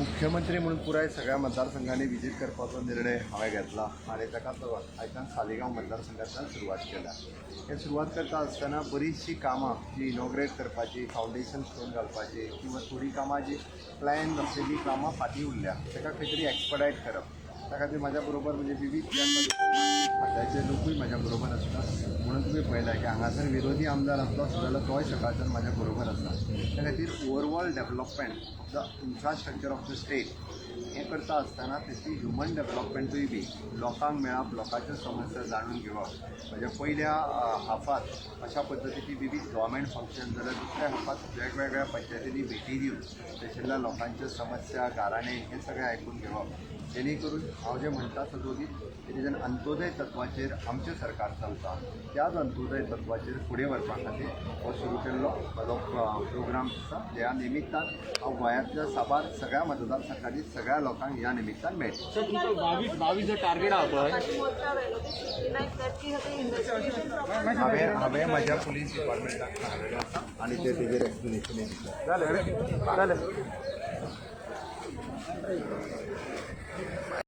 मुख्यमंत्री म्हणून पुराय सगळ्या मतदारसंघांनी विजीट करपाचो निर्णय हांवें घेतला आनी ताकाच लागून आयच्यान सालिगांव मतदारसंघांतल्यान सुरवात केल्या. हे सुरवात करता आसतना बरीचशीं कामां जी इनॉग्रेट करपाची, फावंडेशन स्टोन घालपाची किंवा थोडीं कामां जी प्लॅन आसलेलीं कामां फाटीं उरल्या, ताका खंय तरी एक्सपडायट करप. त्या खातीर म्हाज्या बरोबर म्हणजे विवीध खात्याचे लोकूय म्हाज्या बरोबर आसता. म्हणून तुमी पळयला की हांगासर विरोधी आमदार आसलो जाल्यार तोय सकाळच्यान म्हाज्या बरोबर आसा. त्या खातीर overall development of the infrastructure of the state हें करता आसतना तेची ह्युमन डेवलपमेंटूय बी लोकांक मेळप, लोकांच्यो समस्या जाणून घेवप. म्हज्या पयल्या हाफात अशा पद्दतीची विवीध गव्हर्मेंट फंक्शन जाल्यार दुसऱ्या हाफात वेगवेगळ्या पंचायतींनी भेटी दिवन थंयसरल्या लोकांच्यो समस्या, गाराणें हें सगळें आयकून घेवप, जेणे करून हांव जें म्हणटा सदोदीत, तेजेन अंत्योदय तत्वाचेर आमचें सरकार चलता, त्याच अंत्योदय तत्वाचेर फुडें व्हरपा खातीर हो सुरू केल्लो म्हजो प्रोग्राम आसा. ह्या निमित्तान हांव गोंयांतल्या साबार सगळ्या मतदारसंघांनी सगळ्या लोकांक ह्या निमित्तान मेळटलें. सर, तुमचं 22 22 जो टार्गेट आहा पळय. मोर्चा व्हेलो ते 69 30 इन्व्हेस्टिगेशन. हांवें म्हज्या पुलीस डिपार्टमेंटाक सांगलेलें आसा आनी ते तेजेर एक्सप्लेनेशन दितले. जालें जालें.